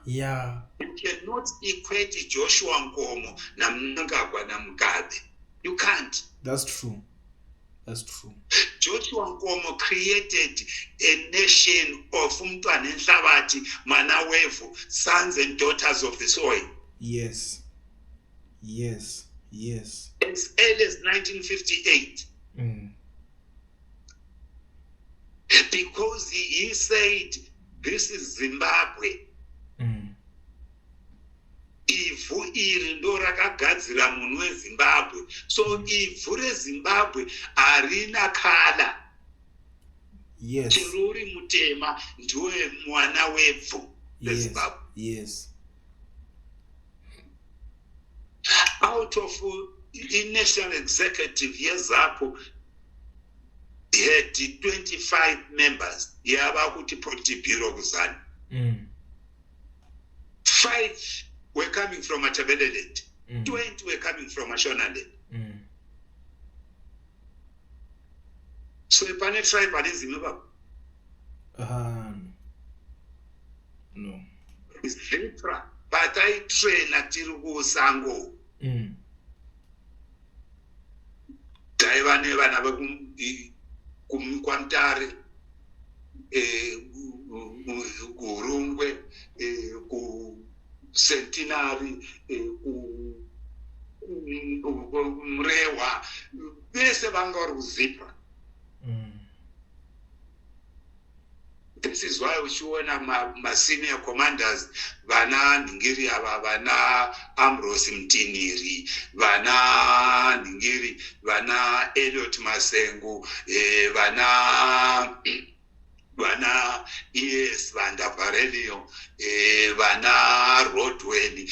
Yeah. You cannot equate Joshua Nkomo naMnangagwa naMugabe. You can't. That's true. That's true. Joshua Nkomo created a nation of umntwana enhlabathi, mwana wevu, sons and daughters of the soil. Yes. Yes. Yes. As early as 1958. Because he said, this is Zimbabwe. Ivhu iri ndo rakagadzira munhu weZimbabwe. So ivhu reZimbabwe harina colour. Chero uri mutema, ndiwe mwana wevhu reZimbabwe. Out of i-national executive yeZAPU had 25 members, yava kuti Politburo kuZANU. 5 were coming from Matabeleland, 20 were coming from Mashonaland. So pane tribalism ipapo? No. ZIPRA pataitraina tiri kusango, taiva nevana vekwaMutare, kuHurungwe, kuCentenary, kuMurehwa, vese vanga vari kuZIPRA. This is why uchiona masenior commanders, vana Nhingiri ava, vana Ambrose Mutinhiri, vana Nhingiri, vana Eliot Masengu, vana es Vandavarelio, vana Rodwell,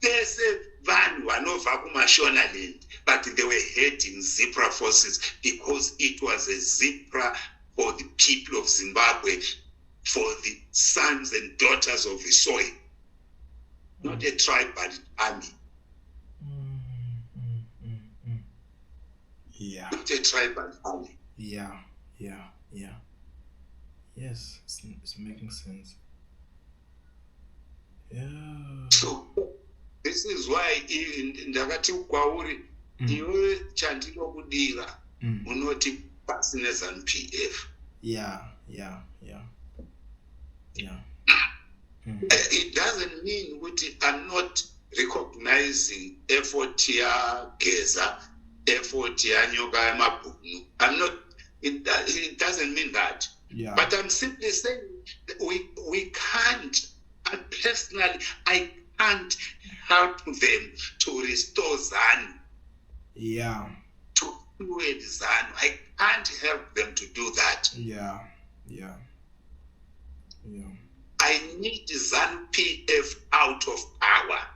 vese vanhu vanobva kuMashonaland, but they were heading ZIPRA forces because it was a ZIPRA for the people of Zimbabwe, for the sons and daughters of the soil, not a tribal army. Not a tribal army. Yeah. Yes, it's making sense. Yeah. So this is why ndakati kwauri, iwe chandinokudira, unoti pasi neZANU PF. It doesn't mean kuti I'm not recognizing effort yaGeza, effort yaNyoka yamabhunu. I'm not it, it doesn't mean that. But I'm simply saying that we can't, I personally, I can't help them to restore ZANU, to fuel ZANU. I can't help them to do that. I need ZANU PF out of power.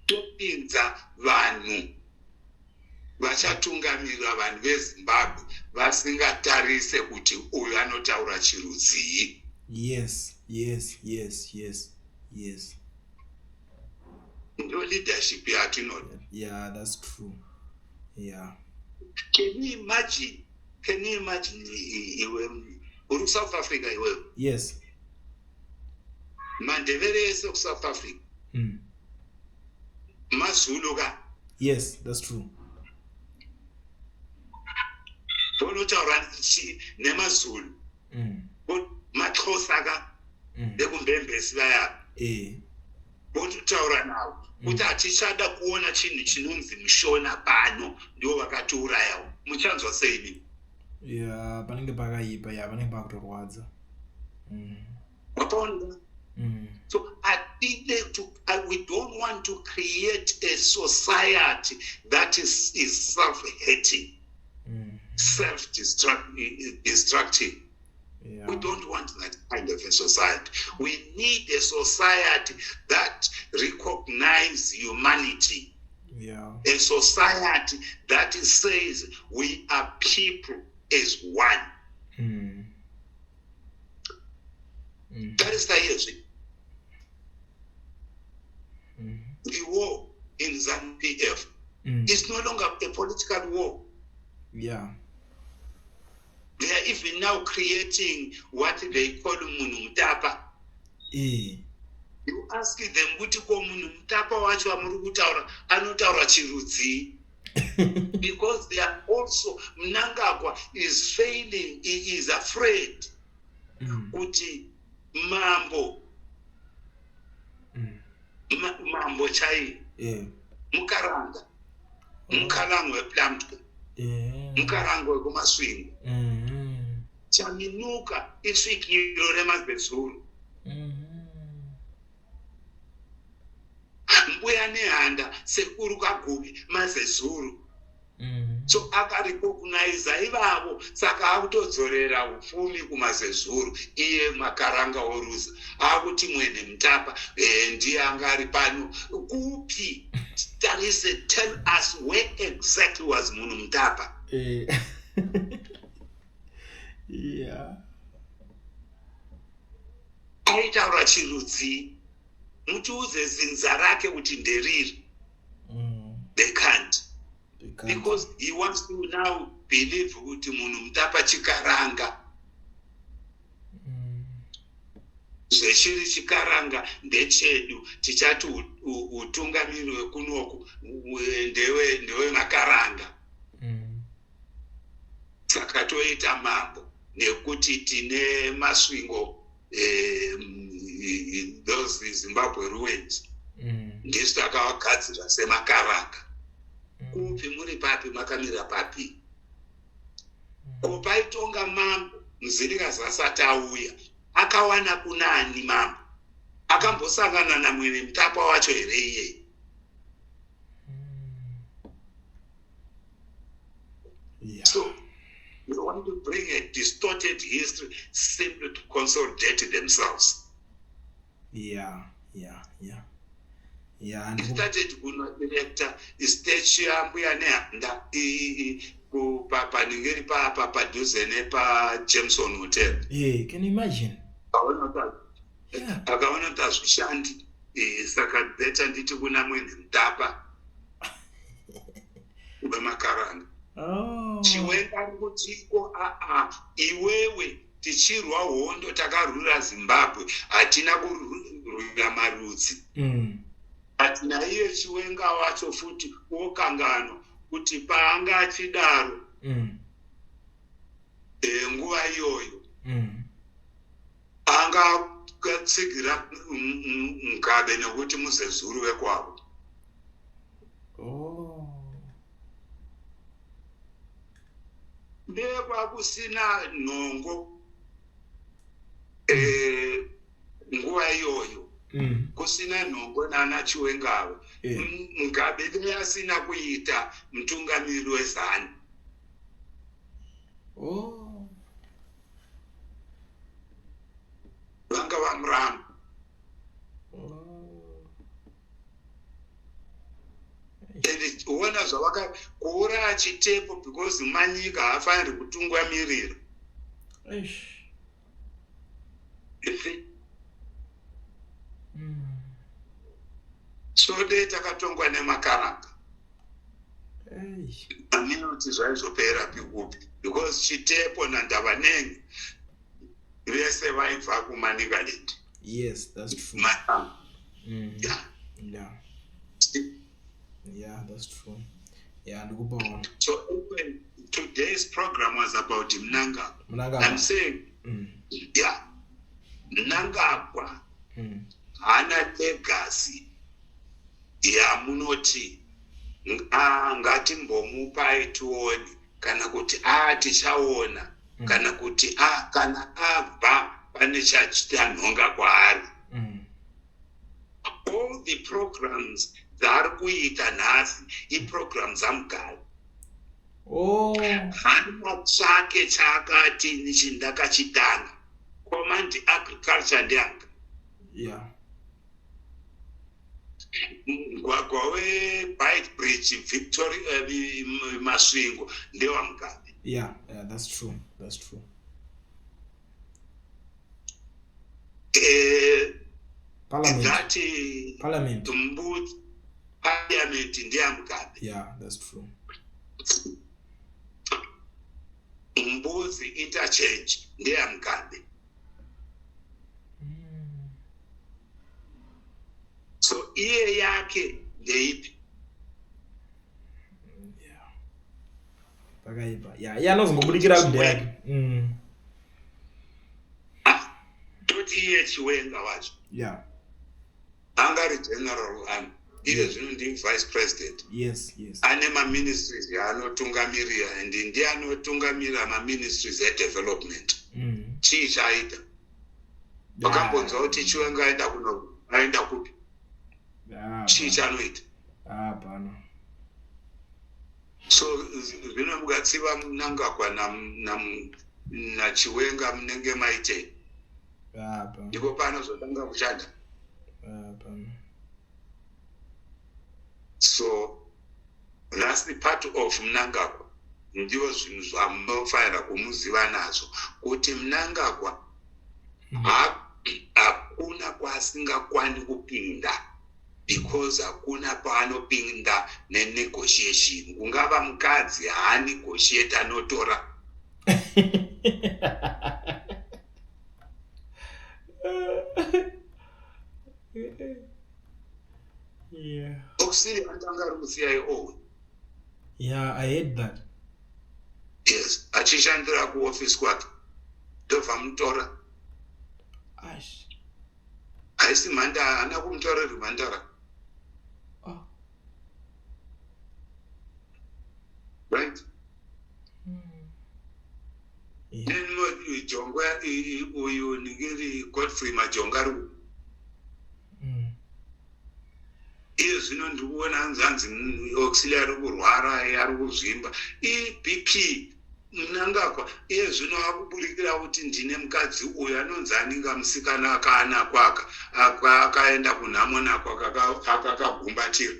Topinza vanhu vachatungamirira vanhu veZimbabwe vasingatarise kuti uyu anotaura chirudzii. Ndo leadership yatinoda. Yeah, that's true. Yeah. Can you imagine? Can you imagine, iwe uri kuSouth Africa iwewe? Yes. MaNdebele ese kuSouth Africa maZulu ka. Yes, that's true. Vonotaura nemaZulu, maXhosa ka, vekuMbembesi vaya, vototaura navo kuti hatichada kuona chinhu chinonzi muShona pano, ndivo vakatiurayawo. Muchanzwa seini? Yeah, panenge pakaipa, yeah, panenge pakutorwadza. Wapaona? So I think we don't want to create a society that is self-hating, self-destructing. We don't want that kind of a society. We need a society that recognizes humanity. A society that says we are people as one. Tarisa iyezvi the war in ZANU PF is no longer a political war. They are even now creating what they call munhu mutapa. You ask them kuti ko munhu mutapa wacho wamuri kutaura anotaura chirudzii? Because they are also, Mnangagwa is failing, he is afraid kuti mambo mambo chaiye mukaranga, mukaranga wePlumtree, mukaranga wekuMasvingo, Chaminuka isvikiro remazezuru, Mbuya Nehanda, Sekuru Kaguvi mazezuru. So akarecogniza ivavo, saka akutodzorera upfumi kumazezuru. Iye makaranga oruza, akuti mwene mutapa ndiye anga ari pano kupi? Tarise, tell us where exactly was munhu mutapa. Aitaura chirudzi? Mutiudze zinza rake kuti nderiri. They can't. They can't. Because he wants to now believe kuti munhu mutapa chikaranga. Zvechiri chikaranga ndechedu, tichati utungamiri wekunoku ndewemakaranga. Saka toita mambo nekuti tine Masvingo, those Zimbabwe ruins. Ndisu takavagadzira semakaranga. Kupi? Muri papi? Makamira papi? Ko paitonga mambo Mzilikazi asati auya, akawana kunani mambo? Akambosangana namwene mutapa wacho here iye? So they want to bring a distorted history simply to consolidate themselves. He started kunoerecta statue yaMbuya Nehanda paningiri padhuze nepaJameson Hotel. Yeah, can you imagine? Akaona akaona kuti hazvishandi, saka better nditi kuna mwene mutapa wemakaranga. Chiwenga ari kutiko aa iwewe, tichirwa hondo takarwira Zimbabwe, hatina kurwira marudzi. But naiye Chiwenga wacho futi wokangano kuti paanga achidaro nguva iyoyo anga akatsigira Mugabe nekuti muzezuru wekwavo. Ndekwakusina nhongo nguva iyoyo, kusina nhongo nana Chiwengavo. Mugabe dei asina kuita mutungamiri weZANU. Vanga vamuramba. And ona zvavaka kuuraya Chitepo because Manyika haafaniri kutungamirira. Eish. You see? So dei takatongwa nemakaranga, Eish. amina kuti zvaizopera pikupi, because Chitepo naNdavanenge vese vaibva kuManicaland. Yes, that's true. Yeah. Yeah, that's true. Yeah, ndikupaona. So anyway, today's program was about Mnangagwa. Mnangagwa. I'm saying, yeah, Mnangagwa haana legacy yamunoti, "Ah, ngatimbomupai tione," kana kuti, "A, tichaona," kana kuti, "A, kana abva pane chachitanhonga kwaari." All the programs dzaari kuita nhasi iprogram dzaMugabe. Hana chake chaakati nichi ndakachitanga. Command Agriculture ndeanga. Mugwagwa weBeitbridge, Victory, Masvingo ndewaMugabe. Yeah, that's true. That's true. Parliament. That Parliament. Mbudzi parliament ndeyaMugabe. Yeah, that's true. Mbudzi interchange ndeyaMugabe. So iye yake ndeipi? Yeah. Pakaipa. Yeah, iye anozongobudikira kuti ndeyake. Toti iye Chiwenga wacho. Yeah. Anga ari general army. Iye zvino ndi vice president. Yes. Ane maministries yaanotungamirira and ndiye anotungamirira maministries edevelopment. Chii chaaita? Wakambonzwa kuti Chiwenga aenda kuno, aenda kupi? Chii chaanoita? Hapana. So zvino mukatsiva Mnangagwa naChiwenga munenge maitei? Hapana. Ndipo panozotanga kushanda. Hapana. So that's the part of Mnangagwa. Ndiwo zvinhu zvamunofanira kumuziva nazvo kuti Mnangagwa hakuna kwaasingakwani kupinda, because hakuna paanopinda nenegotiation. Kungava mukadzi, haanegotiate, anotora. Auxilia anga ari kuCIO. Yeah, I heard that. Yes, achishandira kuofisi kwake, ndobva mutora. Ash. Haisi mhandara, haana kumutoreri mhandara. Oh. Right. Yeah. Then Jongwe uyu ningiri Godfrey Majonga ari Iye zvino ndikuona hanzi Auxilia ari kurwara, ari kuzvimba iBP. Mnangagwa iye zvino akuburikira kuti ndine mukadzi uyu anonzi aninga musikana akaanako aka akaenda kunhamo nako akakagumbatira.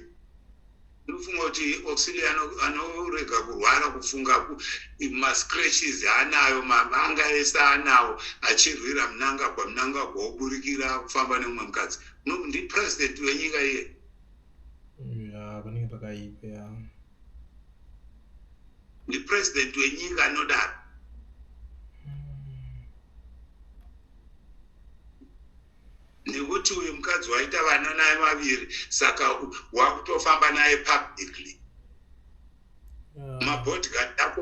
Ndinofunga kuti Auxilia anorega kurwara kufunga mascratches anayo, mavanga ese anawo achirwira Mnangagwa. Mnangagwa oburikira kufamba nemumwe mukadzi. No, ndipresident wenyika iye. Yeah, panenge pakaipa, yeah. Ndipresident wenyika anodaro. Nekuti uyu mukadzi waita vana naye vaviri, saka wakutofamba naye publicly. Mabodyguard ako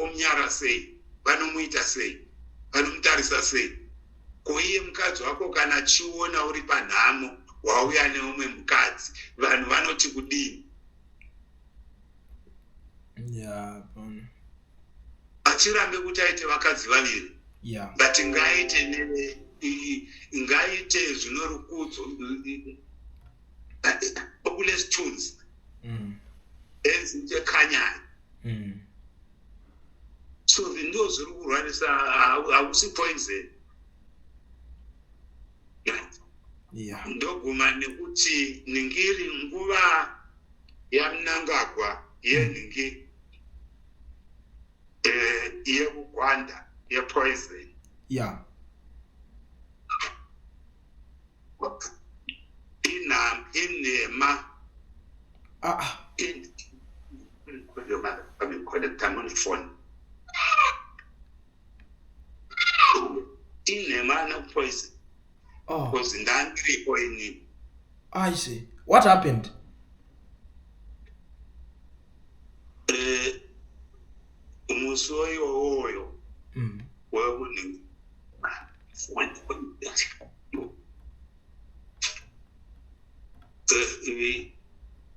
omunyara sei? Vanomuita sei? Vanomutarisa sei? Ko iye mukadzi wako kana achiona uri panhamo, wauya neumwe mukadzi, vanhu vanoti kudini? Yeah. Achirambe kuti aite vakadzi vaviri. But ngaite ngaite zvino rukudzo okulesithunzi enzinto ekhanyayo. So ndo zviri kurwarisa, hausi poison. Ndoguma nekuti ningiri nguva yaMnangagwa yenhingi yekugwanda yepoison. Inhema. Ah. Connect on phone. Inhema nopoison. Oh. Because ndandiripo inini. I see. What happened? Musi iwowoyo wekuningi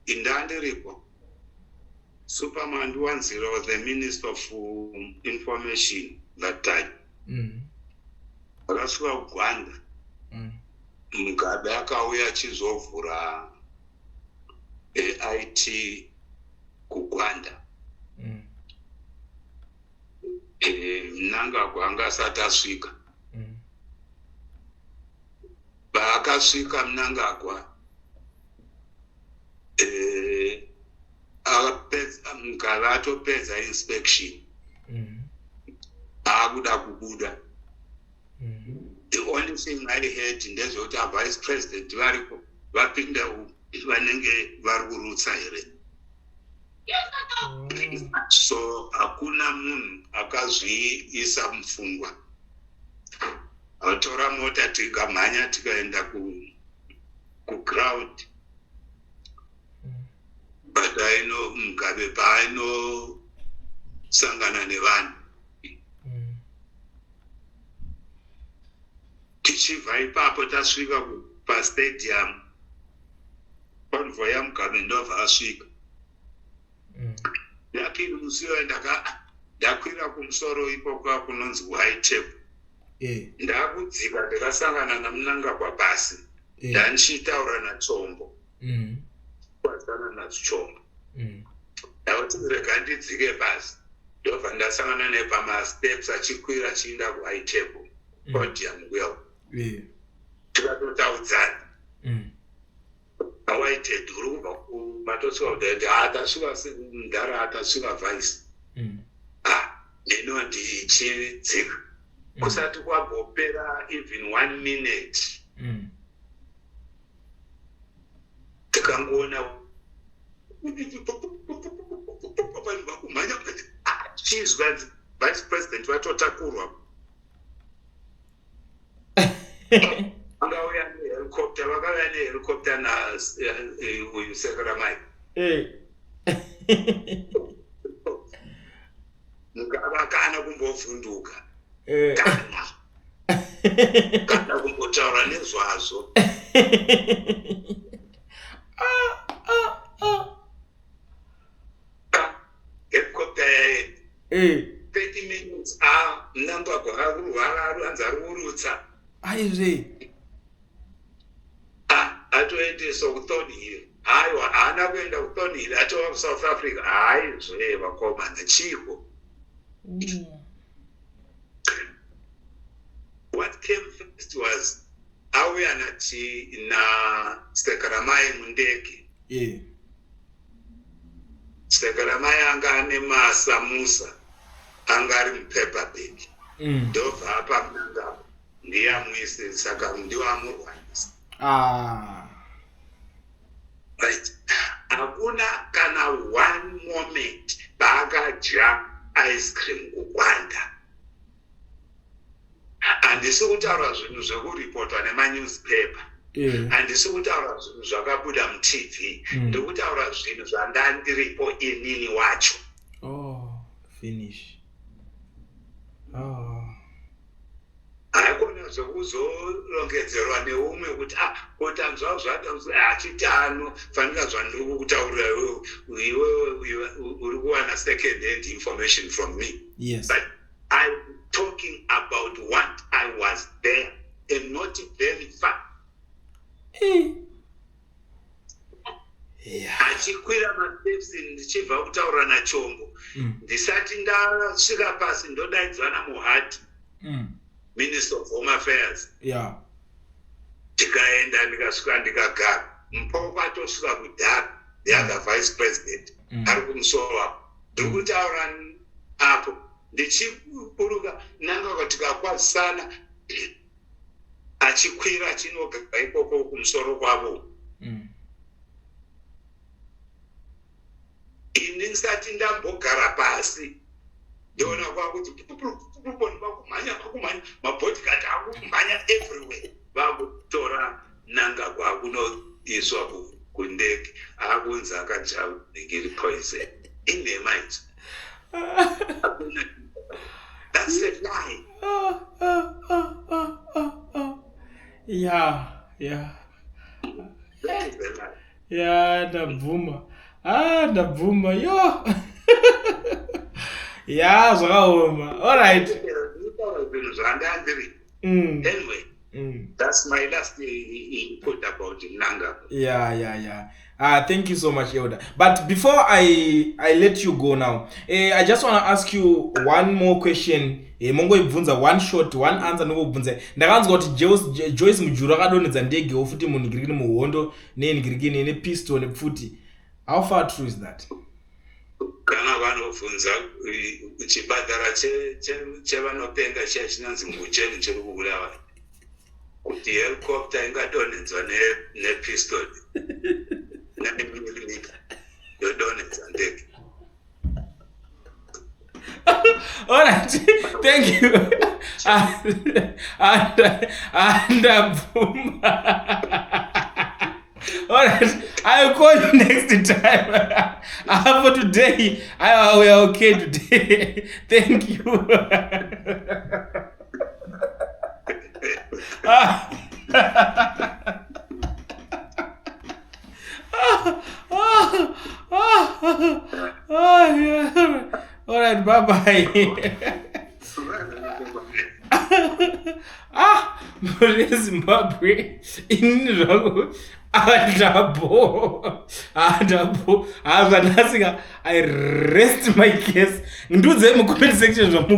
ndandiripo. Superman Wanzira was the minister of information that time. Akasvika kuGwanda. Mugabe akauya achizovhura IT kuGwanda. Mnangagwa anga asati asvika. Paakasvika Mnangagwa, Mugabe atopedza inspection, aakuda kubuda. The only thing I heard ndezvekuti avice president variko vapinda vanenge vari kurutsa here. So hakuna munhu akazviisa mupfungwa. Atora mota tikamhanya tikaenda kuground. But aino Mugabe paanosangana nevanhu. Tichibva ipapo tasvika pastadium, convoy yaMugabe ndobva asvika. Lakini musi iyoyo ndakwira kumusoro ikoko kunonzi White Table. Ndakudzika ndakasangana naMnangagwa pasi. Ndandichitaura naChombo. Kwazana naChombo. Ndakuti rega ndidzike pasi. Ndobva ndasangana naye pamasteps achikwira achienda kuHigh Table. Podium kuya. Tikatotaudzana. Awaited uri kubva kumatosvika kuti tasvika mudhara, tasvika vice. Neno ndichidzika. Kusati kwambopera even one minute. Tikangoona vanhu vakumhanya, chizwa vice president vatotakurwa. Vakauya nehelicopter, vakauya nehelicopter na uyu Sekeramai. Vakana kumbovhunduka. Kana kumbotaura nezvazvo. Helicopter yaenda. 30 minutes, Mnangagwa akurwara, anzi ari kurutsa. Aizve. Atoendeswa kuThornhill. Aiwa, haana kuenda kuThornhill, atova kuSouth Africa. Haizve vakomana, chiko? What came first was auya nati naSekaramai mundege. Sekaramai anga ane masamusa anga ari mupaper bag. Ndobva apa Mnangagwa ndiye amuise, saka ndiwo amurwarisa. Right, hakuna kana one moment paakadya ice cream kuGwanda. Handisi kutaura zvinhu zvekuripotwa nemanewspaper. Handisi kutaura zvinhu zvakabuda muTV. Ndikutaura zvinhu zvandandiripo inini wacho. Oh, finish. Oh. Haikona zvekuzorongedzerwa neumwe kuti ah, kotanzwa achiti anofanira zvandiri kukutaurira iwewe, iwewe uri kuwana second hand information from me. But I'm talking about what I was there and not very far. Achikwira masteps ndichibva kutaura naChombo. Ndisati ndasvika pasi ndodaidzwa naMohadi, Minister of Home Affairs. Tikaenda, ndikasvika, ndikagara. Mphoko atosvika kudhara, the other vice president. Ari kumusoro apo. Ndiri kutaura apo ndichiburuka nanga tikakwazisana achikwira achinogara ikoko kumusoro kwavo. Ini ndisati ndambogara pasi ndoona kwakuti vakumhanya, vakumhanya, mabodyguard akumhanya everywhere, vakutora Mnangagwa akunoiswa kundege, akunzi akadya nengiri poison. Inhema idzo. That's a lie. Ah. That is a lie. Ya, ndabvuma. Ah, ndabvuma. Yo, ya, zvakaoma. Alright. Ndinotaura zvinhu zvandandiri. Anyway, that's my last input about Mnangagwa. Yeah. Thank you so much, Elder. But before I let you go now, I just want to ask you one more question. Mongoibvunza one short, one answer ndingobvunza. Ndakanzwa kuti Joyce Mujuru akadonhedza ndegewo futi munhingirikini muhondo nenhingirikini nepistol nepfuti. How far true is that? Kana vanobvunza chipatara chevanopenga chiya chinonzi Ngucheni chiri kuBulawayo, kuti helicopter ingadonhedzwa nepistol nemilimita yodonhedza ndege. All right, thank you. Andabvuma. All right, I'll call you next time. For today, we are okay today. Thank you. Yeah. All right, bye bye. Ah, mhuri Zimbabwe, ini zvangu andabo andabo hazvanasika. I rest my case. Ndiudzei mucomment section zvamuku